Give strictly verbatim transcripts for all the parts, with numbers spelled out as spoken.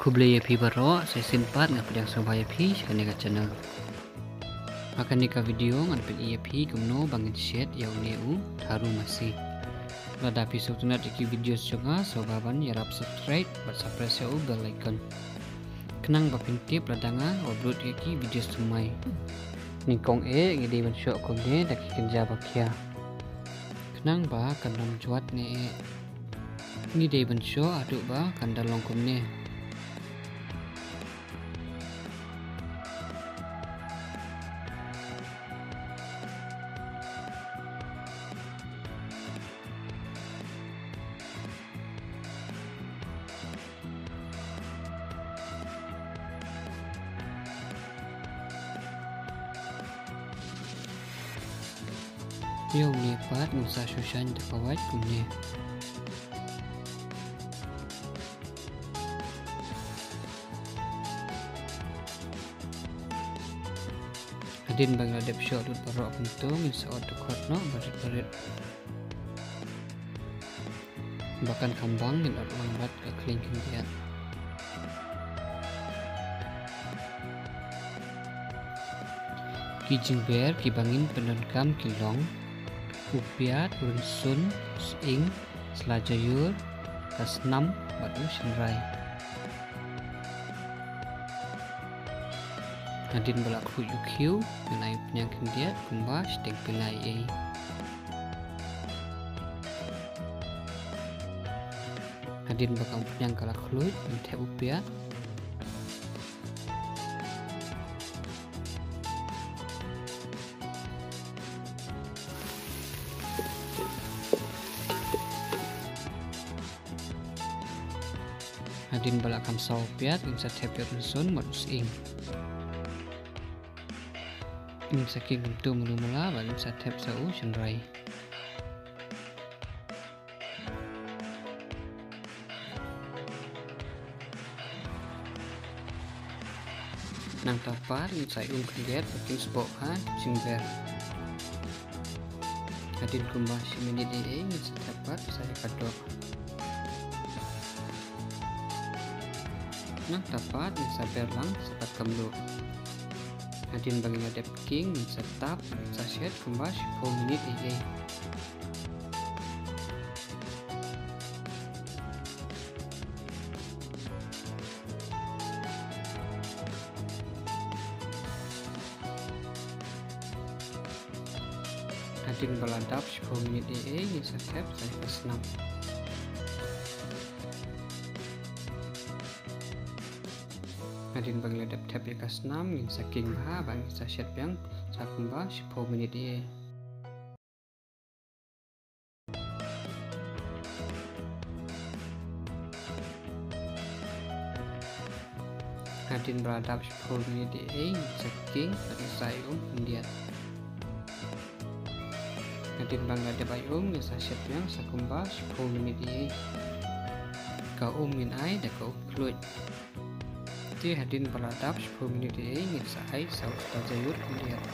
Khublei ïa phi baroh, sa shisien pat nga pdiang sngewbha ïa phi sha kane ka channel. Ha kane ka video ngan pyni ïa phi kumno ba ngin shet ïa une u tharu masi. Lada phi sngewtynnat ïa ki video jong nga, sngewbha ban ïarap subscribe bad sa press ïa u bell icon, khnang ba phin tip lada nga upload ïa ki video thymmai. Nyngkong eh ngi dei ban shoh kumne da ki kynja ba khia, khnang ba kan ym jwat ne eh. Ngi dei ban shoh haduh ba kan da long kumne. Ïa une pat ngin sa shu shaiñ da ka wait kumne. Hadien ba ngi la dep shoh lut baroh kumto, ngin sa ot dkhot noh barit barit ba kan kham bang, ngin ot lang bad ka khlieng khyndiat. Ki jingber kiba ngin pyndonkam ki long u piat, u rynsun, u sying, sla jaiur, ka snam bad u shynrai. Hadien ba la khluit u khiew, ngin ai u pniang khyndiat kumba shiteng pynlait ei. Hadien ba ka pniang ka la khluit, ngin thep u piat. Hadien ba la kham saw u piat, ngin sa thep ïa u rynsun bad u sying. Ngin sa king kumto malu mala bad ngin sa thep sa u shynrai. Nangta pat ngin sa ïa um khyndiat ba kin spok ha jingber. Hadien kumba shi minit ei ei ngin sa thep pat sa ïa ka doh. Nangta pat ngin sa ber lang sa pat ka mluh. Hadien ba ngin ïa dep king ngin sa tap, sa shet kumba shiphew minit ei ei. Hadien ba la dap shiphew minit ei ei ngin sa thep sa ïa ka snam. Hadien ba ngi la dep thep ïa ka snam ngin sa king bha bad ngin sa shet biang sa kumba shiphew minit ei ei. Hadien ba la dap shiphew minit ei ei ngin sa king bad ngin sa ïa um khyndiat. Hadien ba ngi la dep ai um ngin sa shet biang sa kumba shiphew minit ei ei. Ka um ngin ai da ka um khluit. Te hadien ba la dap shiphew minit ei ei ngin sa ai sa u sla jaiur khyndiat.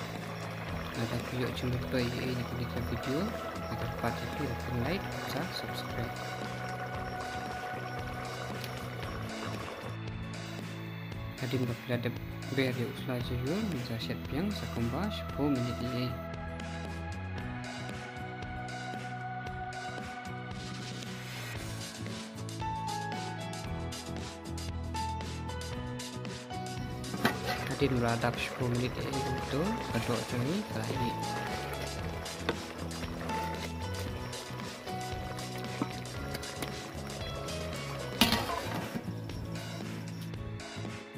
Lada phi ïoh jingmyntoi ei ei na kane ka video, nga kyrpad ïa phi ba phin like bad sa subscribe. Hadien ba phi la dep ber ïa u sla jaiur ngin sa shet biang sa kumba shiphew minit ei ei. Hadien ba la dap shiphew minit ei ei kumto, ka doh jong ngi ka la ih.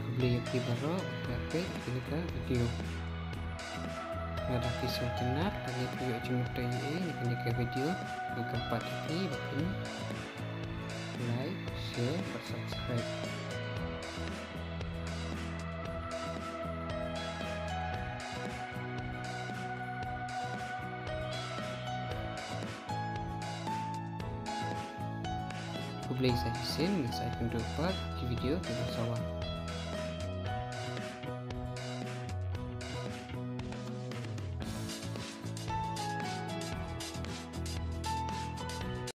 Khublei ïa phi baroh ba phi la peit ïa kane ka video. Lada phi sngewtynnat lane phi ïoh jingmyntoi ei ei na kane ka video, nga kyrpad ïa phi ba phin like, share bad subscribe. Khublei sa shisien, ngin sa ïakynduh pat ki video kiban sa wan.